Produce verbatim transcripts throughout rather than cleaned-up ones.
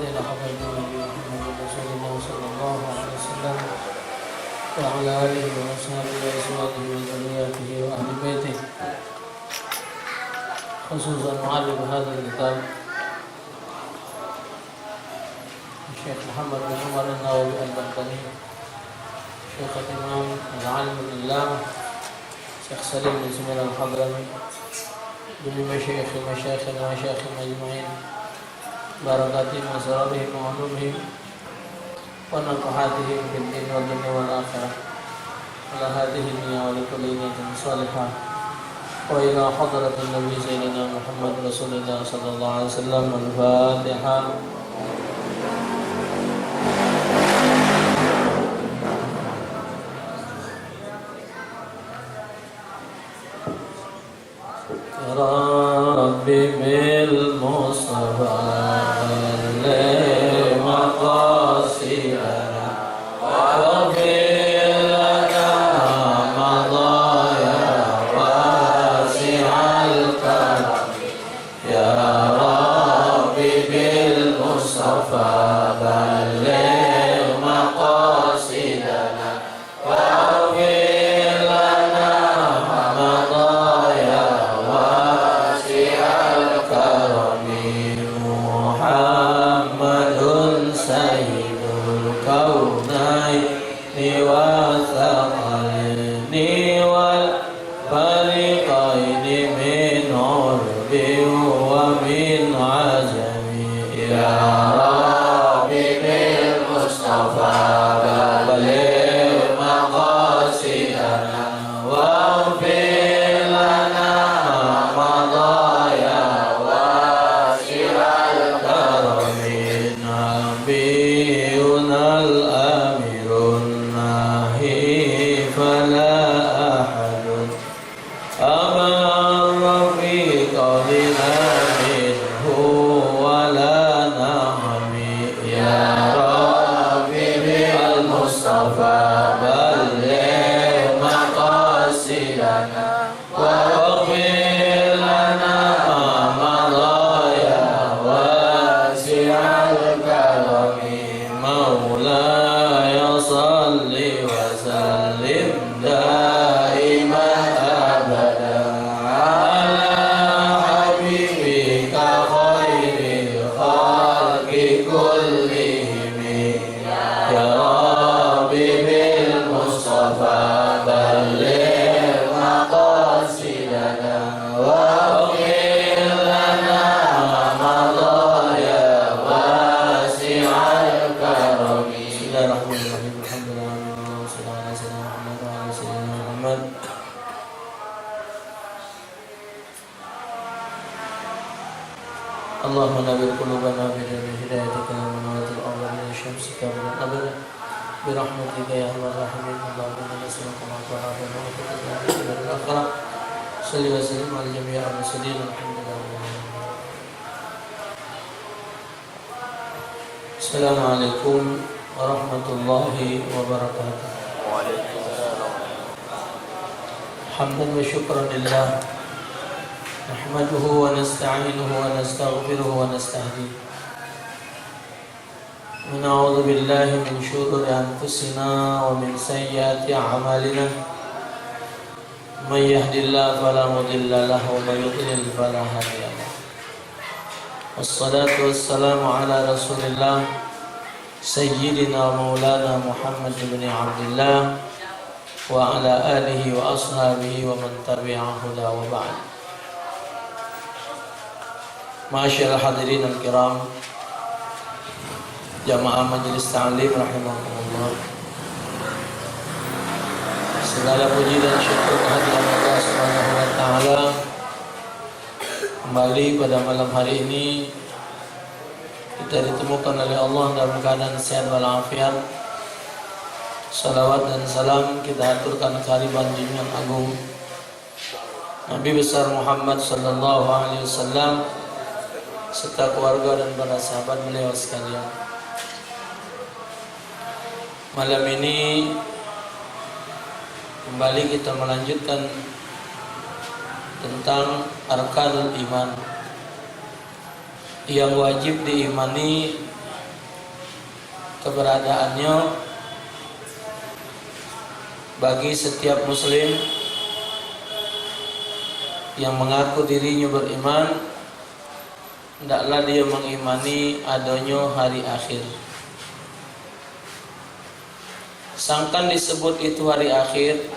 إلى حضرة النبي محمد رسول الله صلى الله عليه وسلم وعلى آله وأصحابه وأزواجه وذرياته وأهل بيته، خصوصا مؤلف هذا الكتاب الشيخ محمد بن عمر النووي البغدادي، شيخ الإمام العالم العلامة الشيخ سليم بن سمير الحضرمي، جميع مشايخ مشايخنا ومشايخهم أجمعين، بركاتهم وأسرارهم وعلومهم ونفحاتهم في الدين والدنيا والآخرة. على هذه النية ولكل نية صالحة. وإلى حضرة النبي سيدنا محمد رسول الله صلى الله عليه وسلم. الفاتحة. يا رب بالمصطفى بلغ مقاصدنا واغفر لنا ما مضى يا واسع الكرم. يا رب بالمصطفى بلغ مقاصدنا واغفر لنا ما مضى يا واسع الكرم. محمد سيد الكونين والثقلين والفريقين من عرب ومن عجم. يا رب بالمصطفى بلغ مقاصدنا واغفر لنا ما مضى يا واسع الكرم. نبينا الأمير الناهي فلا أحد أبر في قولنا منه ولا نعم. يا رب بالمصطفى بلغ مقاصدنا واغفر لنا ما مضى يا واسع الكرم. مولاي صل وسلم دائما أبدا على حبيبك خير الخلق كلهم. يا رب بالمصطفى بلغ مقاصدنا واغفر لنا ما مضى يا واسع الكرم. بسم الله الرحمن الرحيم. الحمد لله رب العالمين. اللهم صل على سيدنا محمد وعلى آل سيدنا محمد. اللهم نور قلوبنا بنور هدايتك يا منور الأرض من شمسك أبدا أبدا برحمتك يا أرحم الراحمين. اللهم إنا نسألك العفو والعافية والمعافاة في الدنيا والآخرة. صل وسلم على جميع المرسلين والحمد لله رب العالمين. السلام عليكم ورحمة الله وبركاته. حمدا وشكرا لله، نحمده ونستعينه ونستغفره ونستهديه، ونعوذ بالله من شرور أنفسنا ومن سيئات أعمالنا. من يهد الله فلا مضل له ومن يضلل فلا هادي له. والصلاة والسلام على رسول الله سيدنا مولانا محمد بن عبد الله وعلى آله وأصحابه ومن تبع هداه وبعد. Ma'asyiral hadirin al-kiram, jamaah majelis ta'lim rahimakumullah. Segala puji dan syukur kehadirat Allah Subhanahu wa taala. Kembali pada malam hari ini kita ditemukan oleh Allah dalam keadaan sehat walafiat. Salawat dan salam kita aturkan kehadirat junjungan agung Nabi besar Muhammad sallallahu alaihi wasallam serta keluarga dan para sahabat beliau sekalian. Malam ini kembali kita melanjutkan tentang arkanul iman, yang wajib diimani Keberadaannya bagi setiap muslim yang mengaku dirinya beriman, hendaklah dia mengimani adanya hari akhir. Sangkan disebut itu hari akhir,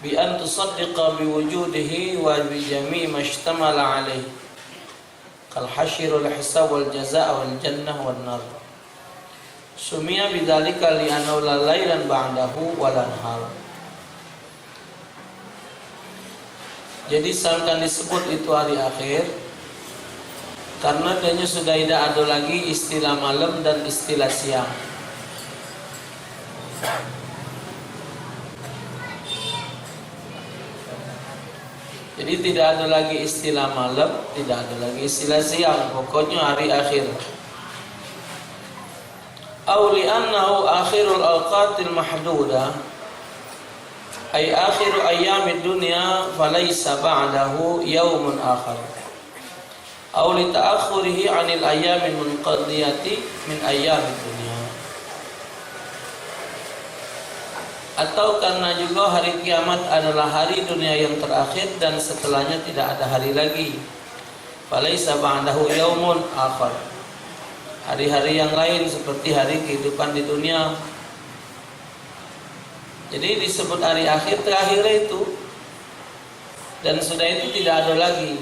bi an tusaddiqa bi wujudihi wa bi jami'i ma ishtamala alaih, kal hasyri wal hisab wal jaza' wal jannah wan nar. Sumiya bidzalika li annahu la lailan ba'dahu wa la nahar. Jadi, sangkan disebut itu hari akhir, karena denyo sudah idak ado lagi istilah malam dan istilah siang. Jadi, tidak ada lagi istilah malam, tidak ada lagi istilah siang. Pokoknya hari akhir. Au li'annahu akhirul awqatil mahdudah, ay akhiru ayyamid dunya, falaisa ba'dahu yaumun akhar. Au li ta'akhurihi 'anil ayyamil munqadiyati min ayyamid dunya. Atau karena juga hari kiamat adalah hari dunia yang terakhir dan setelahnya tidak ada hari lagi. Falaisa ba'dahu yaumun akhar. Hari-hari yang lain seperti hari kehidupan di dunia. Jadi disebut hari akhir terakhir itu. Dan sudah itu tidak ada lagi.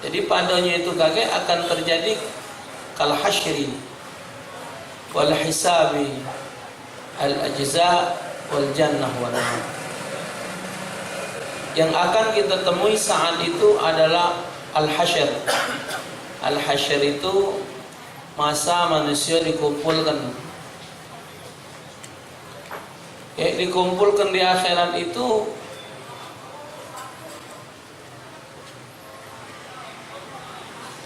Jadi padanya itu kagek akan terjadi kal hasyri wal hisabi al ajza wal jannah wan nar. Yang akan kita temui saat itu adalah al hasyr. Al hasyr itu masa manusia dikumpulkan. Eh, dikumpulkan di akhirat itu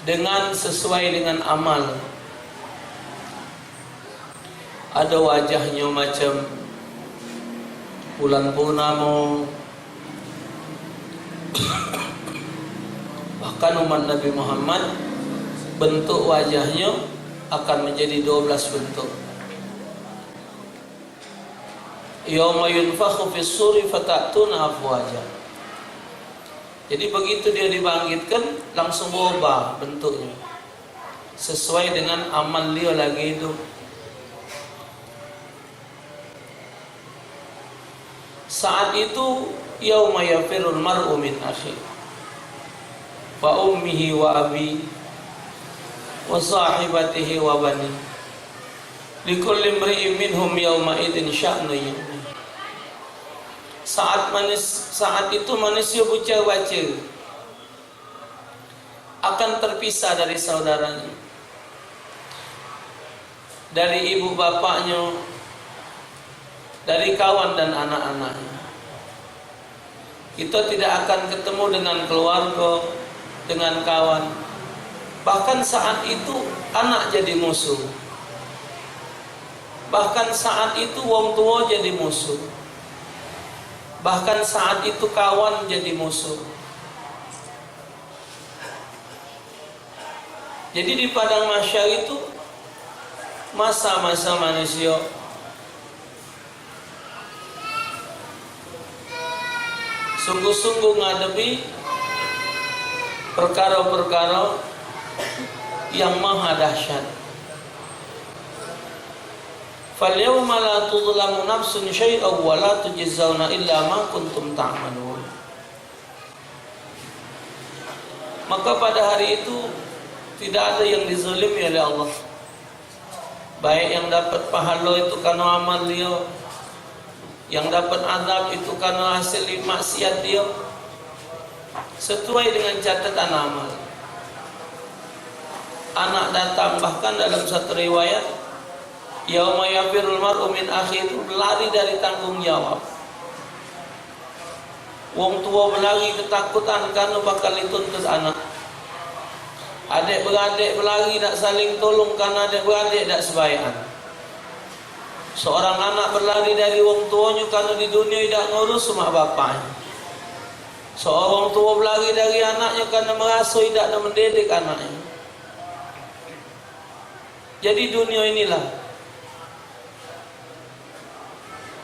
dengan sesuai dengan amal. Ada wajahnya macam bulan purnama. Bahkan umat Nabi Muhammad, bentuk wajahnya akan menjadi dua belas bentuk. Yauma yunfakhu fis suri fatatuna afwaja. Jadi begitu dia dibangkitkan, langsung berubah bentuknya sesuai dengan amal dia lagi hidup. Saat itu, yauma yafirrul mar'u min akhi wa ummihi wa abi wa sahibatihi wa bani. Likulli imri'in minhum yauma idzin sya'nu yughni. Saat manus-, saat itu manusia buca baca akan terpisah dari saudaranya, dari ibu bapaknya, dari kawan dan anak-anaknya. Kita tidak akan ketemu dengan keluarga, dengan kawan. Bahkan saat itu anak jadi musuh. Bahkan saat itu wong tua jadi musuh. Bahkan saat itu kawan jadi musuh. Jadi di padang mahsyar itu masa-masa manusia sungguh-sungguh ngadepi perkara-perkara yang maha dahsyat. Fal yauma la tuzlamu nafsun syai'a wa la tujzauna illa ma kuntum ta'malun. Maka pada hari itu tidak ada yang dizalimi oleh Allah. Baik yang dapat pahala itu karena amal dia, yang dapat azab itu karena hasil maksiat dia, sesuai dengan catatan amal. Anak datang, bahkan dalam satu riwayat, yauma yafirrul mar'u min akhi, itu lari dari tanggung jawab. Wong tua belari ketakutan karena bakal dituntut anak. Adik beradik belari dak saling tolong karena adik beradik dak sebayakan. Seorang anak belari dari wong tuanya karena di dunia idak ngurus mak bapaknya. Seorang tua belari dari anaknya karena merasa idak nak mendidik anaknya. Jadi dunia inilah.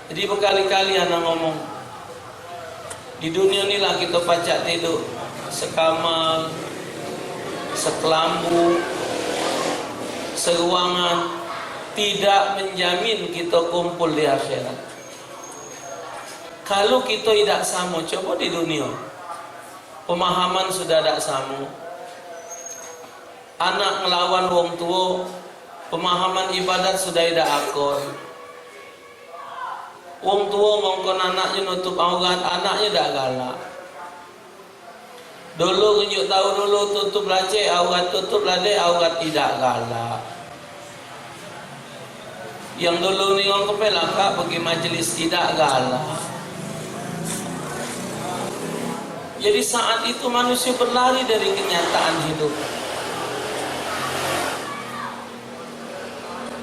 Jadi berkali-kali ana ngomong, di dunia inilah kita pacak tiduk sekamar, sekelambu, seruangan, tidak menjamin kita kumpul di akhirat. Kalau kita idak sama, coba di dunia, pemahaman sudah dak sama. Anak ngelawan wong tuo, pemahaman ibadat sudah idak akor. Wong tuo ngongkon anaknyo nutup aurat, anaknyo dak galak. Dulu ngenjuk tau dulu, tutup lah cek aurat, tutup lah dek aurat, idak galak. Yang dulu ni wong kepelakak pergi majelis, idak galak. Jadi saat itu manusia berlari dari kenyataan hidup.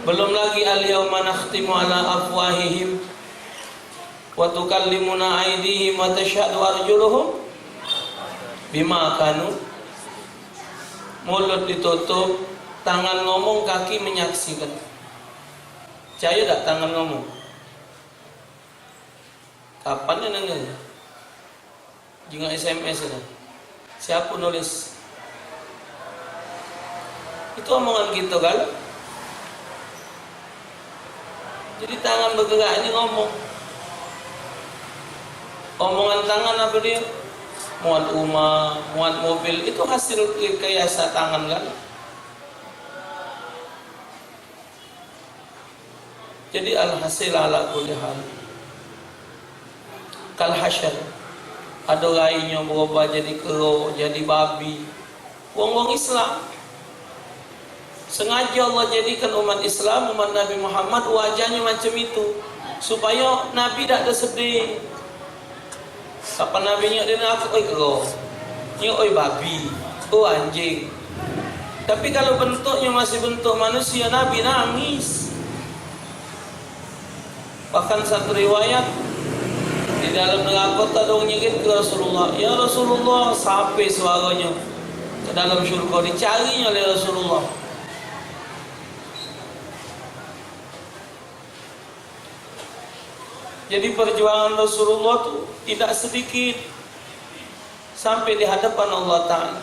Belum lagi al-yauma nakhtimu ala afwahihim wa tukallimuna aidihim wa tasyhadu arjuluhum bima kanu. Mulut ditutup, tangan ngomong, kaki menyaksikan. Percaya dak tangan ngomong? Kapan dia nanya? Jingok S M S itu. Siapa nulis? Itu omongan kita kan. Jadi tangan bergerak ini ngomong. Omongan tangan apa dia? Muat rumah, muat mobil, itu hasil rekayasa tangan kan. Jadi alhasil ala kulli hal, kal hasyar, ado rainyo berubah jadi kero, jadi babi. Wong-wong Islam. Sengaja Allah jadikan umat Islam, umat Nabi Muhammad, wajahnyo macam itu, supayo Nabi dak ada sedih. Kapan Nabi nyok dia aku, oi kero, nyok oi babi, oh anjing. Tapi kalau bentuknya masih bentuk manusia, Nabi nangis. Bahkan satu riwayat, di dalam neraka tu ada orang nyerit ke Rasulullah, "Ya Rasulullah," sampai suaranya ke dalam syurga, dicarinya oleh Rasulullah. Jadi perjuangan Rasulullah tu tidak sedikit sampai di hadapan Allah Ta'ala.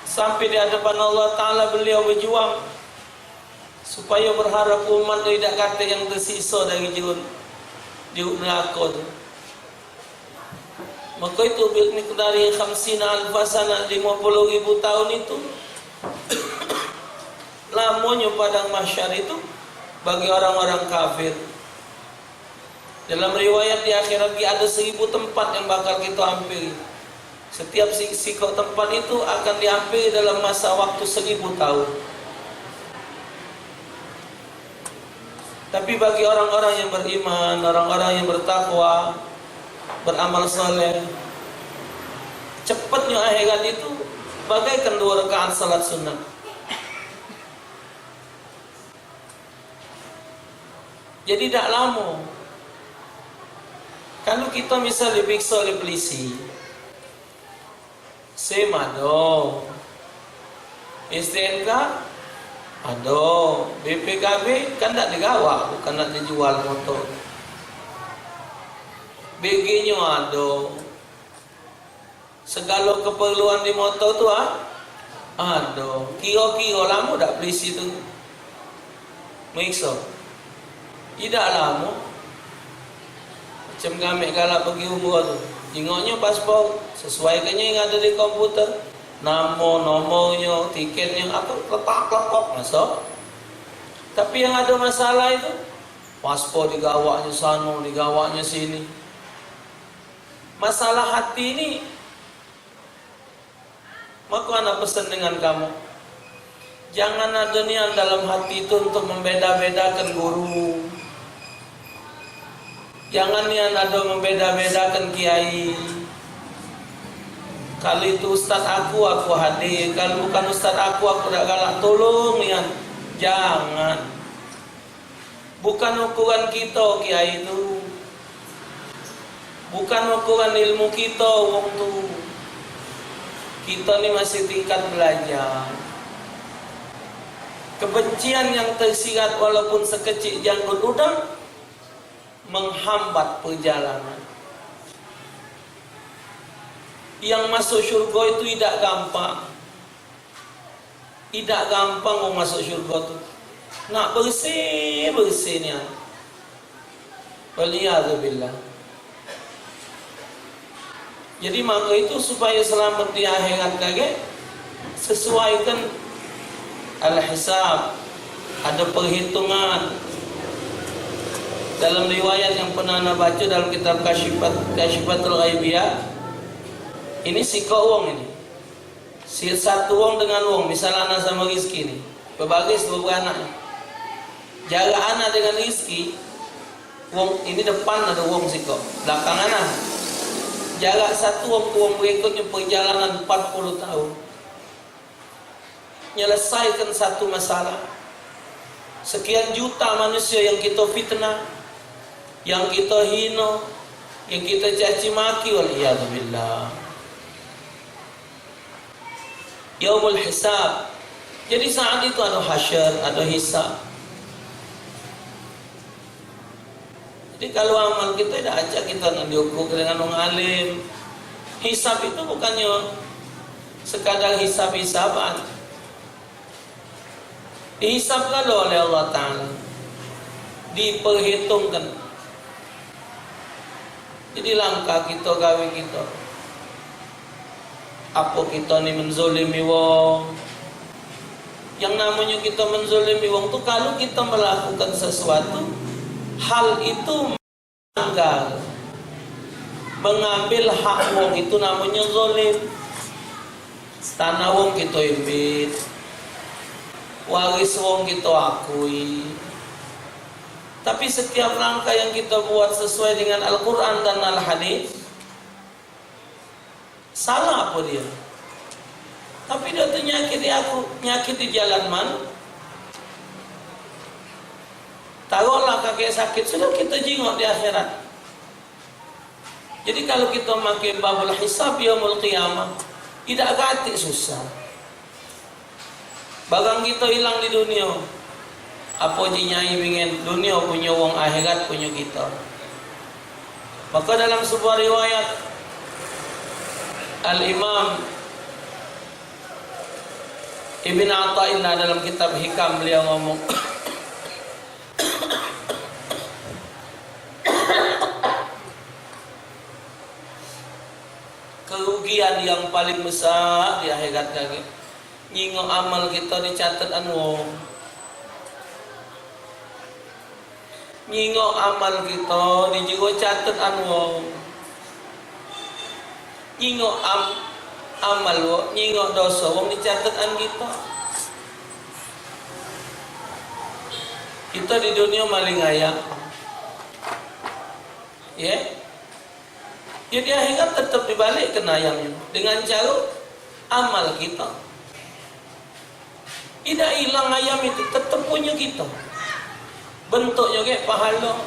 Sampai di hadapan Allah Ta'ala beliau berjuang supaya berharap umat tu tidak kate yang tersisa dari jerun di neraka tu. Maka itu, bil miqdari khamsina alfa sana, lima puluh ribu tahun itu lamonyo padang mahsyar itu bagi orang-orang kafir. Dalam riwayat, di akhirat lagi ada seribu tempat yang bakal kita hampiri. Setiap si- sikok tempat itu akan dihampiri dalam masa waktu seribu tahun. Tapi bagi orang-orang yang beriman, orang-orang yang bertakwa, beramal soleh, cepatnya akhirat itu bagaikan dua rakaat salat sunat. Jadi dak lamo. Kalau kita misal dipiksa oleh polisi, SIM ado, S T N K ado, B P K B kan dak digawak, bukan dak dijual motor. B G nyo ado. Segalo keperluan di motor tu, ah, ado. Kiro-kiro lamo dak polisi tu merikso? Idak lamo. Macam kami galak pergi umroh tu, jingoknyo paspor, sesuaikan nyo yang ado di komputer, namo, nomornyo, tiketnyo, apa, letak, letak, masuk. Tapi yang ado masalah itu, paspor digawaknyo sano, digawaknyo sini. Masalah hati ni, maka ana pesen dengan kamu, jangan ado nian dalam hati itu untuk membeda-bedakan guru. Jangan nian ado membeda-bedakan kiai. Kalau itu ustaz aku, aku hadir. Kalau bukan ustaz aku, aku dak galak. Tolong nian. Jangan. Bukan ukuran kito kiai tu. Bukan ukuran ilmu kito wong tu. Kito ni masih tingkat belajar. Kebencian yang tersirat walaupun sekecil janggut udang menghambat perjalanan. Yang masuk syurga itu idak gampang. Idak gampang wong masuk syurga tu. Nak bersih-bersih nian. Waliyazubillah. Jadi maka itu supaya selamat di akhirat kage, sesuaikan al-hisab, ada perhitungan. Dalam riwayat yang pernah ana baca dalam kitab Kasyifat, Kasyfifatul Ghaibiyah, ini sikok wong ini. Si satu wong dengan wong, misal ana sama Rizki ni, bebaris dua beranak ni. Jarak ana dengan Rizki, wong ini depan ada wong sikok, belakang ana. Jarak satu wong ke wong berikutnya perjalanan empat puluh tahun. Nyelesaikan satu masalah. Sekian juta manusia yang kita fitnah, yang kita hina, yang kita caci maki, wal iyadzu billah. Yaumul hisab. Jadi saat itu ada hasyar, ada hisab. Jadi kalau amal kita dak acak kita nak diukur dengan wong alim. Hisab itu bukannya sekadar hisab-hisaban. Dihisab galo oleh Allah Ta'ala. Diperhitungkan. Jadi langkah kita, gawe kita. Apo kita ni menzolimi wong? Yang namanya kita menzolimi wong tu, kalau kita melakukan sesuatu, hal itu melanggar, mengambil hak wong, itu namanya zolim. Tanah wong kita imbit, waris wong kita akui. Tapi setiap langkah yang kita buat sesuai dengan Al-Quran dan Al-Hadis, salah apa dia? Tapi dia tu nyakiti aku, nyakiti jalan man. Taruhlah kaki sakit, sudah kita jingok di akhirat. Jadi kalau kita makai babul hisab yaumul qiyamah, idak katik susah. Barang kita hilang di dunia. Apo ji nyai bingen, dunia punyo wong, akhirat punyo kita. Maka dalam sebuah riwayat, Al-Imam Ibn Athaillah dalam kitab Hikam, beliau ngomong, kerugian yang paling besar di akhirat kagek, nyingok amal kita dicatet an wong. Nyingok amal kita di jero catet an wong. Nyingok am-, amal wong, nyingok doso wong dicatet an kita. Kita di dunia maling ayam. Ye? Jadi akhirat tetap dibalikkan ayamnya dengan cara amal kita. Idak ilang ayam itu, tetap punyo kita. Bentuknya kayak pahala.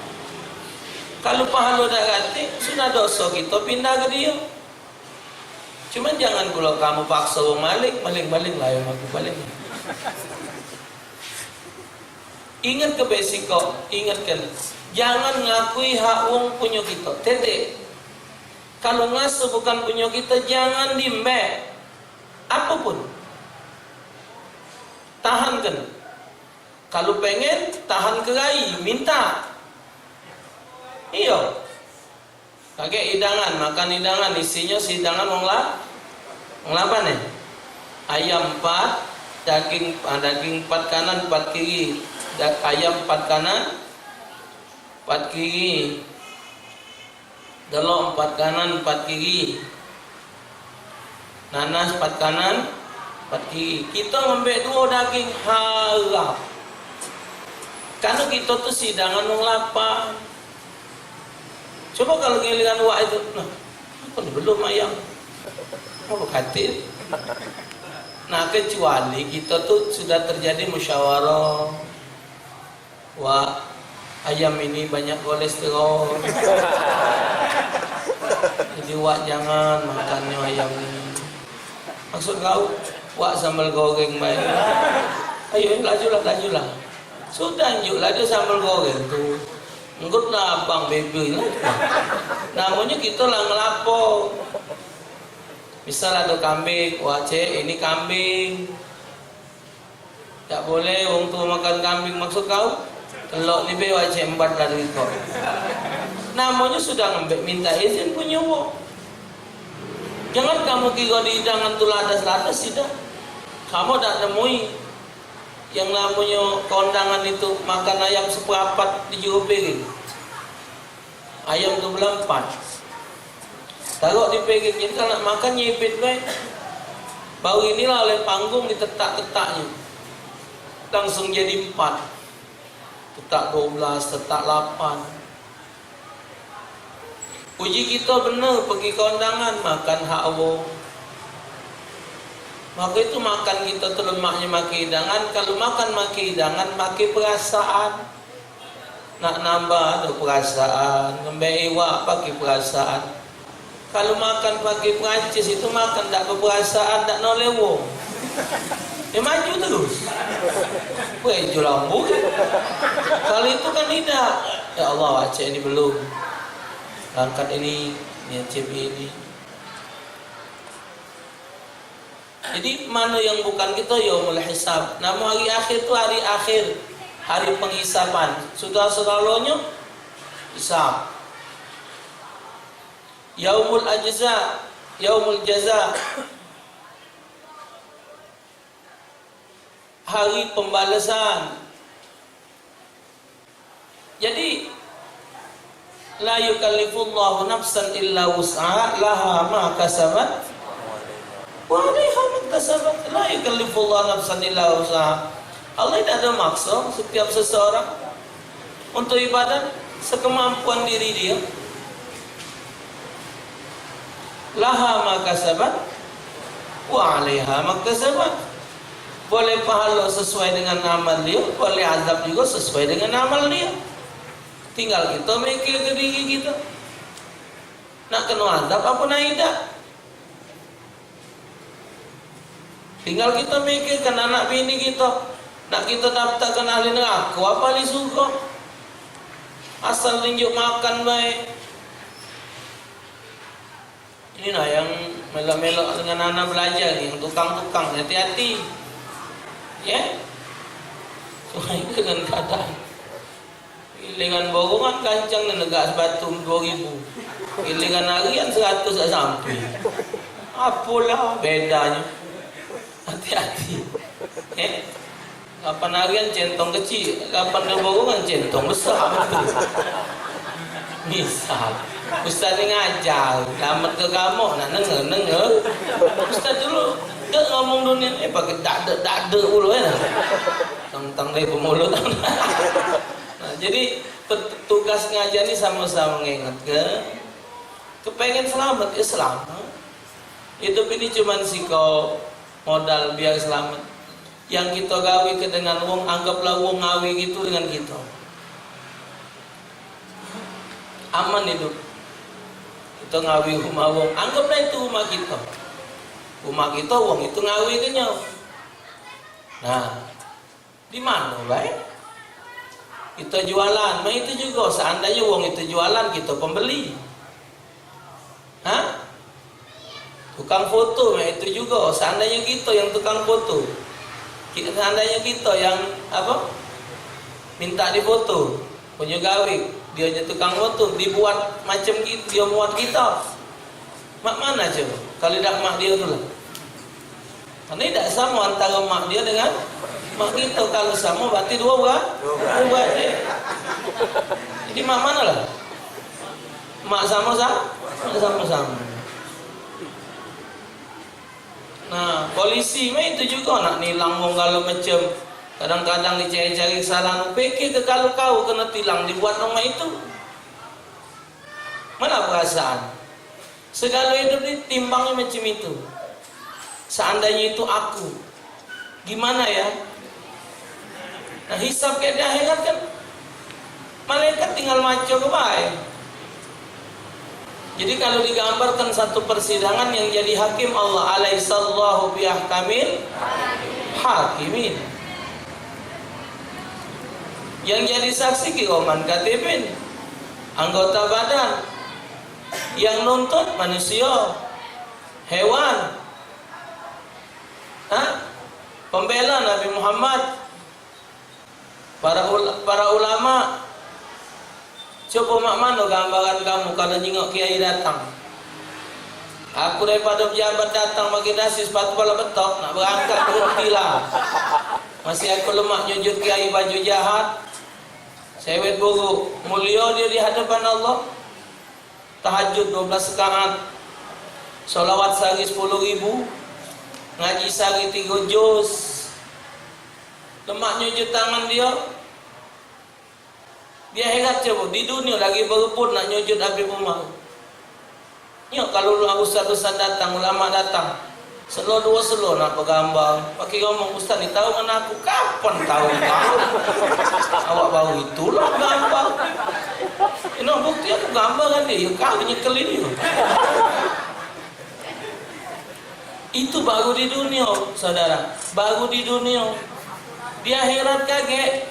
Kalau pahala dah ganti, sudah dosa kita pindah ke dia. Cuman jangan pula kamu paksa wong maling, maling, maling lah ayam aku, maling. Ingat ke besiko, ingat ke. Jangan ngakui hak wong punyo kita. Tete. Kalau ngasuh bukan punyo kita, jangan diembek. Apapun. Tahankan. Kalau pengen, tahan ke rai, minta. Iyo. Kagek idangan, makan idangan, isinyo si idangan wong la-, wong lapan, eh? Ayam empat, daging, ah, daging empat kanan, empat kiri. Da-, ayam empat kanan, empat kiri. Delok empat kanan, empat kiri. Nanas empat kanan, empat kiri. Kita ngambek duo daging, haram. Karena kita tu si idangan wong lapan. Coba kalau giliran wak itu, nah, aku ni belum ayam. Apa katil? Nah, kecuali kita tu sudah terjadi musyawarah. Wak, ayam ini banyak kolesterol. Jadi wak jangan makannya ayam ini. Maksud kau, wak sambal goreng bae. Ayo, lajulah, lajulah. Sudah, njuk lah dio sambel goreng tu. Enggut lah abang bebe lah. Namonyo kito lah ngelapo. Misal ado kambing, "Wah, Cek, ini kambing." Dak boleh wong tuo makan kambing, maksud kau? Telok ni be, wajib empat dari kau. Namonyo sudah ngembek minta izin punyo wong. Jangan kamu kiro di idangan tu ladas-ladas, tidak. Kamu dak nemui yang namonyo kondangan itu makan ayam seperapat di juru piring. Ayam tu belampat. Tarok di piring, jadi kalau nak makan nyipit bae. Baru inilah oleh panggung ditetak-tetaknyo. Langsung jadi empat. Tetak dua belas, tetak lapan. Uji kito bener, pergi kondangan makan hak wong. Maka itu makan kito tu lemaknyo make idangan. Kalau makan make idangan, make perasaan. Nak nambah ado perasaan, ngembek iwak pake perasaan. Kalu makan pake Perancis itu makan dak beperasaan, dak noleh wong. Dia maju terus. Weh, julambu kan. Kalu itu kan tidak. Ya Allah, wacek ini belum. Angkat ini, nyicip ini. Jadi, mano yang bukan kito, yaumul hisab. Namo hari akhir tu hari akhir, hari penghisaban. Sudah selalonyo, hisab. Yaumul ajza, yaumul jaza. Hari pembalasan. Jadi, la yukallifullahu nafsan illa wus'aha, laha ma kasabat wa alaiha maktasabat. La yukallifullahu nafsan illa wus'aha. Allah tidak ada maksa setiap seseorang untuk ibadat sekemampuan diri dia. Laha ma kasabat wa alaiha maktasabat. Boleh pahalo sesuai dengan amal dia, boleh azab juga sesuai dengan amal dia. Tinggal kito mikir ke diri kito. Nak keno azab apo nak idak? Tinggal kito mikirkan anak bini kito. Nak kito daftarkan ahli nerako apo ahli surga? Asal nunjuk makan bae. Ini nah yang melok-melok dengan anak belajar ni, yang tukang-tukang, hati-hati. Ya? Sesuai dengan keadaan. Ilingan borongan kancang ni negak sebatu dua ribu. Ilingan harian seratus dak sampe. Apolah bedanya? Hati-hati. Eh? Kapan harian centong kecik, kapan dia borongan centong besar betul. Misal, ustaz ni ngajar, selamat ke kamu, nak denger, denger. Ustaz dulu, dek ngomong dunia, eh, pakai dak dek, dak dek dulu ya. Tentang dari pemulut. Nah, jadi pet-, tugas ngajar ni sama-sama nginget ke, kepengen selamat, ya selamat. Hidup ini cuman siko modal biar selamat. Yang kito gawe ke dengan wong, anggaplah wong ngawe gitu dengan kito. Aman hidup. Kito ngawe rumah wong, anggaplah itu rumah kito. Rumah kito, wong itu ngawe ke nyo. Nah, di mano bae? Kito jualan, mah itu jugo. Seandainyo wong itu jualan, kito pembeli. Hah? Tukang foto, mah itu jugo. Seandainyo kito yang tukang foto. Ki-, seandainyo kito yang, apo? Minta difoto. Punyo gawe, dio je tukang foto, dibuat macem ki-, dio muat kito. Mak mano coba? Kalu dak mak dio tu lah. Karena tidak sama antara mak dio dengan mak kito. Kalu sama berarti duo bera-, duo beradik. Jadi mak mano lah? Mak samo sa-, mak samo-samo. Nah, polisi mah itu jugo nak nilang wong galo macem. Kadang-kadang dicari-cari kesalahan. Pikir ke kalu kau kena tilang dibuat wong mak itu. Mano perasaan? Segalo hidup ni timbangnyo macem itu. Seandainyo itu aku, gimana ya? Nah, hisab ke di akhirat kan malaikat tinggal maco ke bae. Jadi, kalu digambarkan satu persidangan yang jadi hakim Allah, "Alaisallahu biahkamil hakimin." Yang jadi saksi kiroman katibin, anggota badan. Yang nuntut manusia, hewan. Hah? Pembela Nabi Muhammad. Para ul-, para ulama, coba mak mano gambaran kamu kalu nyingok kiai datang? Aku daripada pejabat datang bagi nasi, sepatu pala betok, nak berangkat berhenti lah. Masih aku lemak nyujut kiai baju jahat. Sewet buruk, mulia dia di hadapan Allah. Tahajud dua belas rakaat, sholawat sehari sepuluh ribu, ngaji sehari tiga juz. Lemak nyujut tangan dia. Dia heran coba, di dunia lagi berebut nak nyujut Habib Umar. Nyok kalu ustaz-ustaz datang, ulama datang, selo dua selo nak begambar. Pagi ngomong, "Ustaz ni tahu ngan aku?" Kapan tahu kau? Awak baru itulah gambar. Ino bukti aku gambar kan dia, ya kau nyekelin dia. Itu baru di dunia, saudara. Baru di dunia. Dia heran kaget.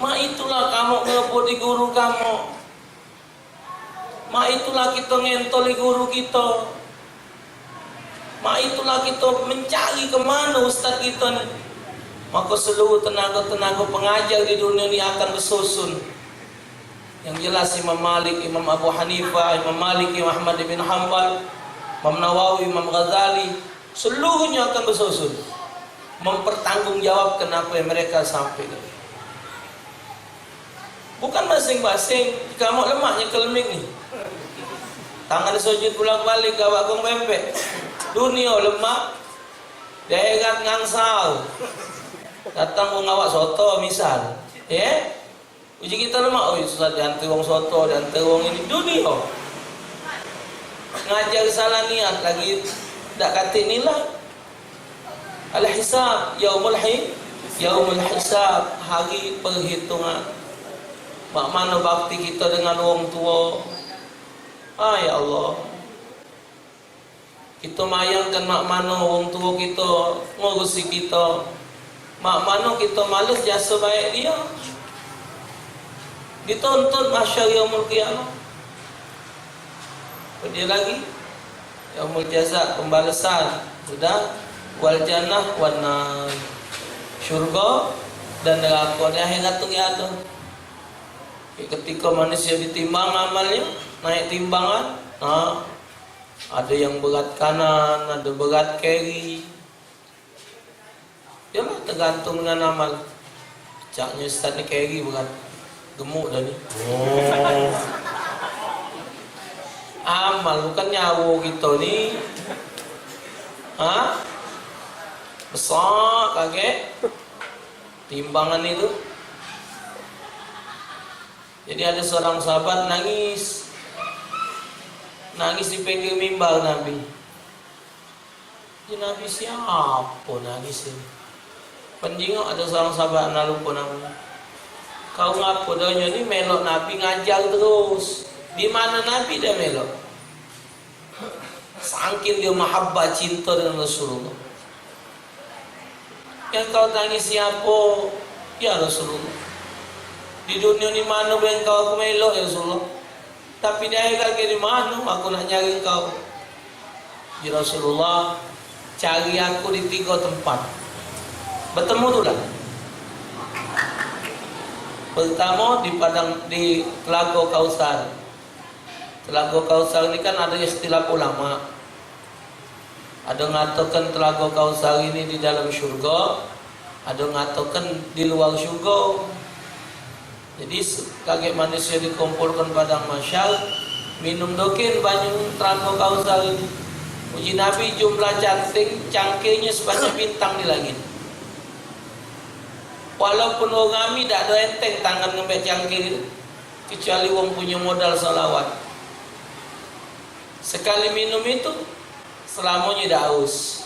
Mak itulah kamu ngerebut di guru kamu. Mak itulah kita ngentoli guru kita. Mak itulah kita mencari ke mana ustaz kita ni. Maka seluruh tenaga-tenaga pengajar di dunia ni akan bersusun. Yang jelas Imam Malik, Imam Abu Hanifah, Imam Malik, Imam Ahmad bin Hanbal, Imam Nawawi, Imam Ghazali, seluruhnya akan bersusun. Mempertanggungjawabkan apa yang mereka sampaikan. Bukan basing-basing, kamu lemak nyekel mik ni. Tangan sujud pulak balik, gawak gong pempek. Dunia lemak, daerah ngangsal. Datang wong awak soto, misal. Ya? Uji kita lemak, oi, susah diantar wong soto, diantar wong ini. Dunia. Ngajar salah niat lagi, dak katik nilai. Al-hisab, yaumul hi-, yaumul hisab, hari perhitungan. Mak mano bakti kita dengan wong tua? Ah, ya Allah. Kita mayangkan mak mano wong tua kita ngurusi kita. Mak mano kita males jasa baik dia. Dituntut mahsyar yaumul qiyamah. Pedih lagi. Yaumul jaza, pembalasan. Sudah. Wal jannah wan nar. Syurga dan neraka. Di akhirat tu dia ada. Ketika manusia ditimbang amalnya, naik timbangan, nah, ada yang berat kanan, ada berat kiri. Yalah, tergantung dengan amal. Caknya ustaz ni carry berat. Gemuk dah ni. Oh. Amal bukan nyawa kita ni. Ha? Besar kaget. Timbangan itu. Jadi ada seorang sahabat nangis. Nangis di pinggir mimbar Nabi. Ji Nabi, siapo nangis ini? Penjingok ado seorang sahabat, nah lupo namonyo. Kau ngapo donyo ni melok Nabi ngajar terus? Di mano Nabi dah melok? Sangking dio mahabbah, cinta dengan Rasulullah. Yang kau tangis siapo? Ya Rasulullah. Di dunia ni mano be engkau aku melok, ya Rasulullah. Tapi di akhirat ke di mano aku nak nyari engkau? Ya Rasulullah, cari aku di tiga tempat. Betemu tu lah. Pertama di padang, di Telaga Kausar. Telaga Kausar ni kan ada istilah ulama. Ada ngatakan Telaga Kausar ini di dalam syurga, ada ngatakan di luar syurga. Jadi, se-, kagek manusia dikumpulkan padang mahsyar, minum dokin banyu Telaga Kausar ini. Uji Nabi jumlah canting, cangkirnya sebanyak bintang di langit. Walaupun wong rami dak ada enteng tangan ngembek cangkir itu, kecuali wong punya modal salawat. Sekali minum itu, selamanya dak haus.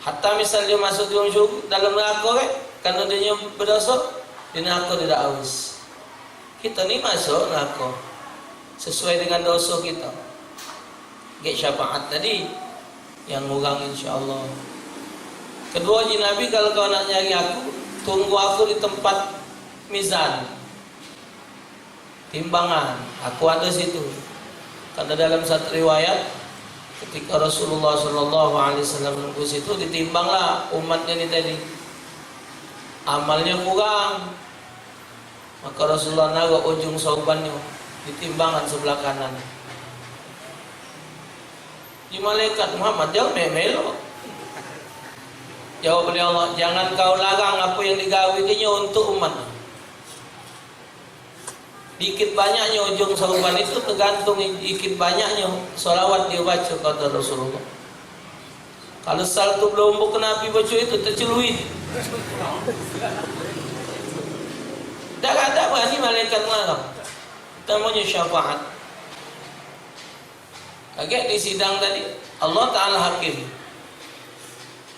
Hatta misal dia masuk dalam syurga, dalam neraka kan, karena dia bedosa, di neraka dia dak haus. Kita ni masuk neraka sesuai dengan dosa kita. Gek syafaat tadi yang ngurang, insyaallah. Kedua, ji Nabi, kalau kau nak nyari aku, Tunggu aku di tempat mizan, timbangan. Aku ada situ. Karena dalam satu riwayat, ketika Rasulullah sallallahu alaihi wasallam nunggu situ, ditimbanglah umatnya ni tadi. Amalnya kurang. Maka Rasulullah naruh ujung saubannyo di timbangan sebelah kanan. Di malaikat, "Muhammad, jangan melok." Jawab oleh Allah, "Jangan kau larang apa yang digawe dinyo untuk umat." Dikit banyaknyo ujung sauban itu tergantung dikit banyaknyo salawat dia baca, kata Rasulullah. Kalau saltu belombok kena api baca itu, tercelui. Dak ada berani malaikat ngelarang. Namanya syafaat. Kagek di sidang tadi, Allah Ta'ala hakim.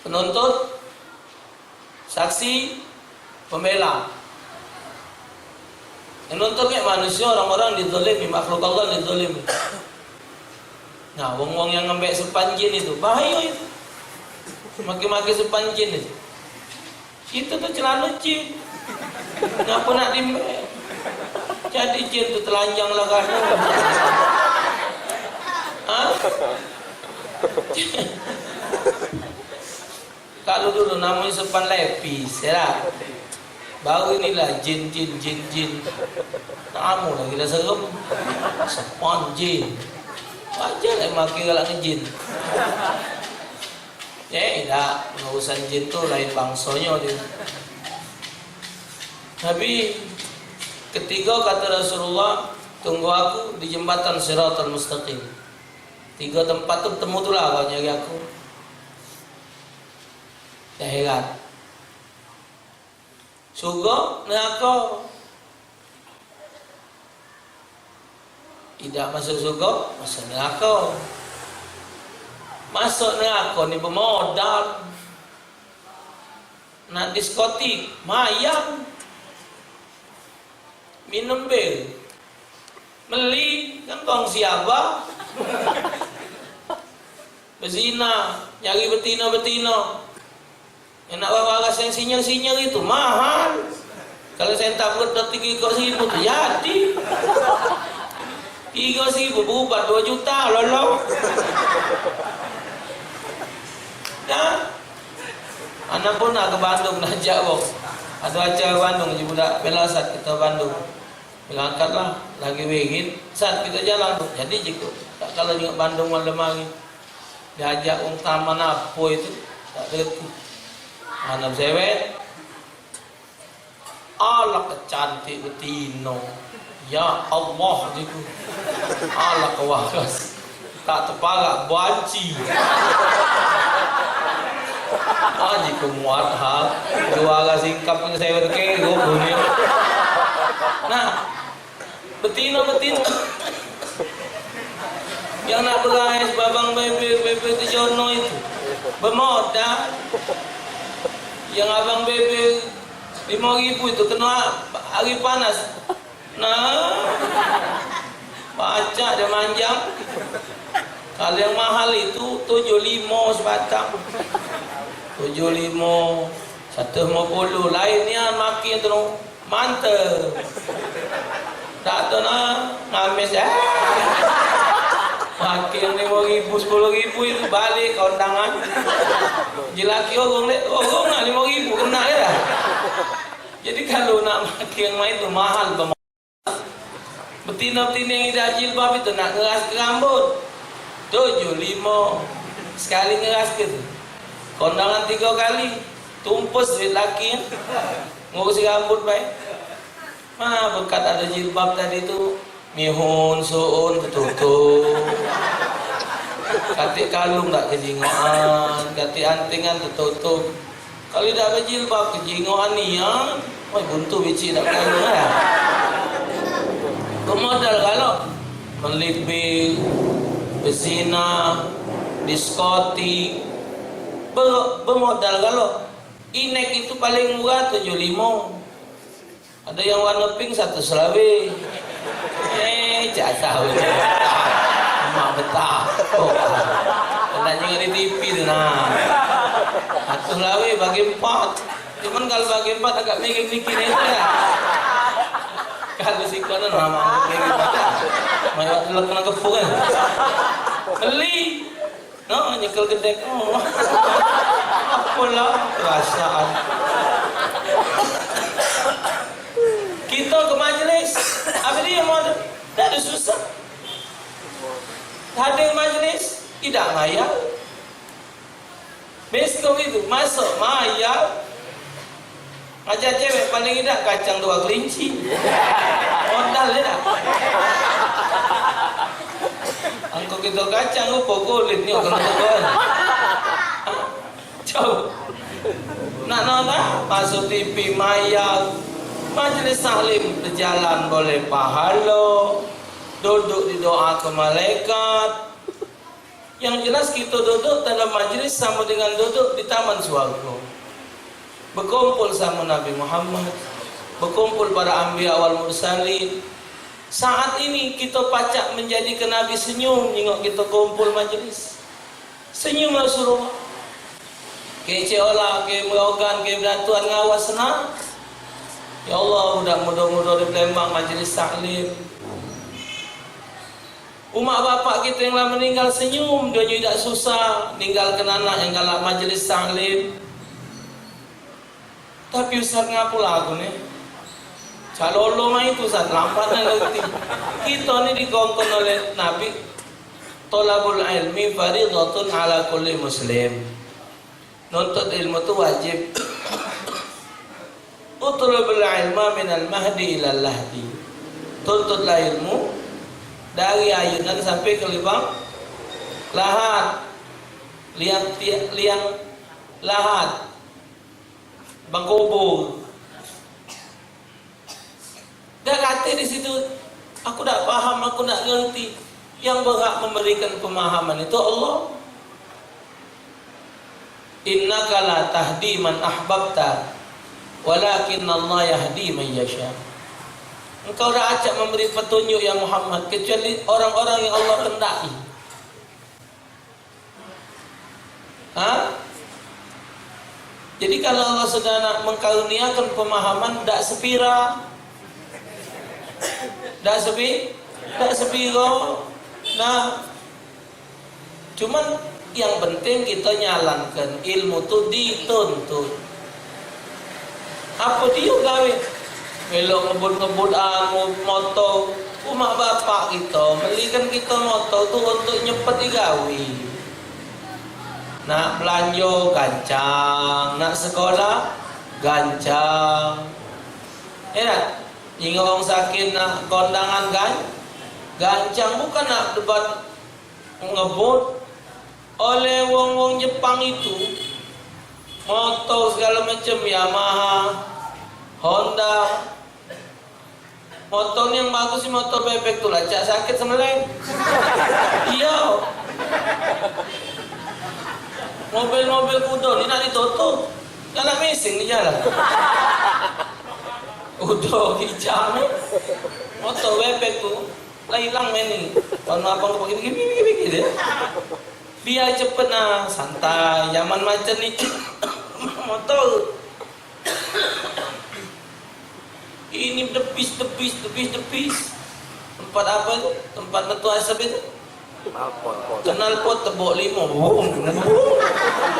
Penuntut, saksi, pembela. Yang nuntut kagek manusia, orang-orang dizalimi, makhluk Allah dizalimi. Nah, wong-wong yang ngambek sepan jin itu, bahaya itu. Maki-maki sepan jin itu. Itu tu celana jin. Ngapa nak di, jadi jin tu telanjang lah kamu. Hah? Kalau dulu namanya sepan lepis, ya. Baru inilah jin, jin, jin, jin. Kamu lagi dah serem. Sepan jin. Wajar lah maki galak ngejin. Eh, idak, urusan jin tu lain bangsonyo dia. Nabi ketiga kata Rasulullah, "Tunggu aku di jembatan Siratal Mustaqim." Tiga tempat tu betemu tu lah kau nyari aku. Dah heran. Surga, neraka. Idak masuk surga, masuk neraka. Masuk neraka ni bemodal. Nak diskotik, mayang. Minum bir. Meli, kan kongsi abah. Bezina, nyari betino-betino. Yang nak waras yang sinyer-sinyer itu mahal. Kalau saya tak buat tiga ekor seribu tu jadi. Tiga seribu berubat dua juta, lolo. Ya. Anak pun nak ke Bandung, nak jak wong. Ada acara Bandung, je budak belasat kita Bandung. Berangkatlah, lagi wirid, saat kita jalan tu. Jadi jiko, tak kalau jenguk Bandung malam hari. Diajak wong taman apo itu, tak terti. Anak cewek, alah kecantik betino. Ya Allah, jiku. Alah kewaras. Tak teparak banci. Ah, jiku muat hal. Juara singkap ni saya berkero dunia. Nah, betino-betino yang nak berais babang bebek, bebek ke jono itu. Bemodal. Yang abang bebek lima ribu itu kena hari panas. Nah, pacak dia manjang. Kalau yang mahal itu tujuh limo sebatang. Tujuh limo, satu limo puluh. Lain nian makin tu, mantep. Tak tu nah, ngamis, eh. Makin lima ribu, sepuluh ribu itu balik kondangan. Jelaki orang dek, orang nak lima ribu kena ya. Jadi kalau nak makin main tu mahal. Betina-betina yang idak jilbab itu nak ngeras ke rambut. Tujuh limo. Sekali ngeras ke tu. Kondangan tiga kali. Tumpus duit laki. Ngurusi rambut bae. Mana berkat ada jilbab tadi tu. Mihun, suun, tertutup. Katik kalung dak kejingoan. Katik antingan tertutup. Kalu dak bejilbab, kejingoan nian. Oi, buntu bicik dak kena, eh. Bemodal galo. Melipir, bezina, diskotik. Be-, bemodal galo. Inek itu paling murah tujuh limo. Ada yang warna pink satu selawe. Eh, cak tahu. Emak betah. Oh. Kena juga di T V tu nah. Satu selawe bagi empat. Cuman kalau bagi empat agak mikir-mikir itu ya. Kalau si kono nama mikir. Mayo telek kena kepung kan. Beli. No, nyekel gedek. Oh. Apalah perasaan. Kita ke majlis. Apa dia mau ada? Tidak ada susah. Hadir majlis, tidak ngayal. Miskin itu, masuk mayal. Ngajak cewek paling tidak kacang dua kelinci. Modal ya. Angko kita kacang, upo kulit ni, orang tegon. Jauh. Nak nona, masuk T V, mayal. Majlis taklim, berjalan boleh pahalo. Duduk didoa ke malaikat. Yang jelas, kita duduk dalam majlis sama dengan duduk di taman swargo. Bekumpul sama Nabi Muhammad, bekumpul para anbiya wal mursalin. Saat ini kita pacak menjadikan Nabi senyum nengok kita kumpul majlis. Senyum Rasulullah. Kecek olah, ke merogan, ke beratuan ngawas senang. Ya Allah, budak muda-muda di Palembang majlis taklim. Umak bapak kito yang lah meninggal senyum, dio nyo idak susah ninggalkan anak yang galak majlis taklim. Tapi ustaz, ngapo lagu ni? Cak lolo mah itu, ustaz, lambat nak ngerti. Kito ni dikongkon oleh Nabi, "Thalabul ilmi faridatun ala kulli muslim." Nuntut ilmu tu wajib. "Utlubul ilma minal mahdi ilal lahdi." Tuntutlah ilmu dari ayunan sampai ke lubang lahat. Liang ti-, liang lahat. Bang kubur. Dak kate di situ, "Aku dak paham, aku dak ngerti." Yang berhak memberikan pemahaman itu Allah. "Innaka la tahdi man ahbabta, walakinnallaha yahdi man yasha." Engkau dak acak memberi petunjuk, ya Muhammad, kecuali orang-orang yang Allah kendaki. Ha? Jadi, kalau Allah sudah nak mengkaruniakan pemahaman, dak sepira. Dak sepi-, dak sepiro. Nah, cuman yang penting kita nyalankan ilmu tu dituntut. Apo dio gawe? Melok ngebut-ngebut anu motor. Umak bapak kito melikan kito motor tu untuk nyepet digawe. Nak belanjo gancang, nak sekolah gancang. Ya dak? Nyingok wong sakit, nak kondangan gan-, gancang, bukan nak debat ngebut. Oleh wong-wong Jepang itu, motor segalo macem, Yamaha, Honda. Motor ni yang bagus ni motor bebek tu lah, cak sakit semeleng. Iyo. Mobil-mobil kudo ni nak ditutup. Galak mising di jalan. Udo kijang ni. Motor bebek tu. Lah ilang main ni. Warna abang tu begini, begini, begini, begini. Biar cepet nah, santai. Zaman macam ni. Motor. Ini depis, depis, depis, depis. Tempat apa tu? Tempat metu asap itu. Knalpot, knalpot. Knalpot tebok limo. Wum, wum.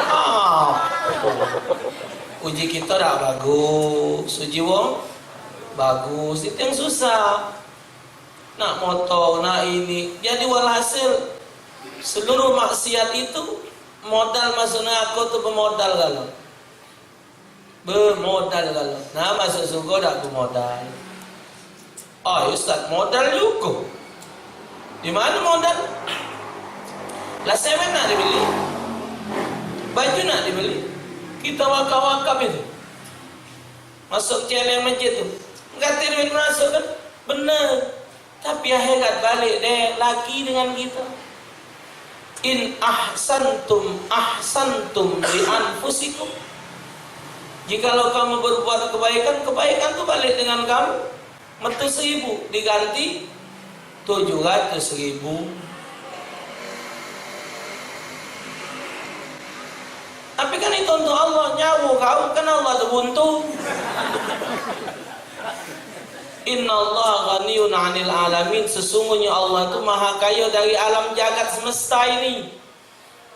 Ah. Uji kita dak bagus. Uji wong bagus. Itu yang susah. Nak motor, nak ini. Jadi, walhasil, seluruh maksiat itu modal masuk neraka tu bemodal galo. Bemodal galo. Nah, masuk surga dak bemodal. Oh, ustaz, modal juga. Di mana modal? Lah, semen nak dibeli. Baju nak dibeli. Kita wakaf-wakaf itu. Masuk celeng masjid tu. Kate duit masuk kan? Bener. Tapi akhirat balik deh lagi dengan kita. "In ahsantum, ahsantum li anfusikum." Jikalau kamu berbuat kebaikan, kebaikan tu balik dengan kamu. Metu seribu, diganti tujuh ratus ribu. Tapi kan itu untuk Allah, nyawo kau kan Allah tu buntu. Innallaha ghaniyun 'anil 'alamin, sesungguhnya Allah tu maha kayo dari alam jagat semesta ini.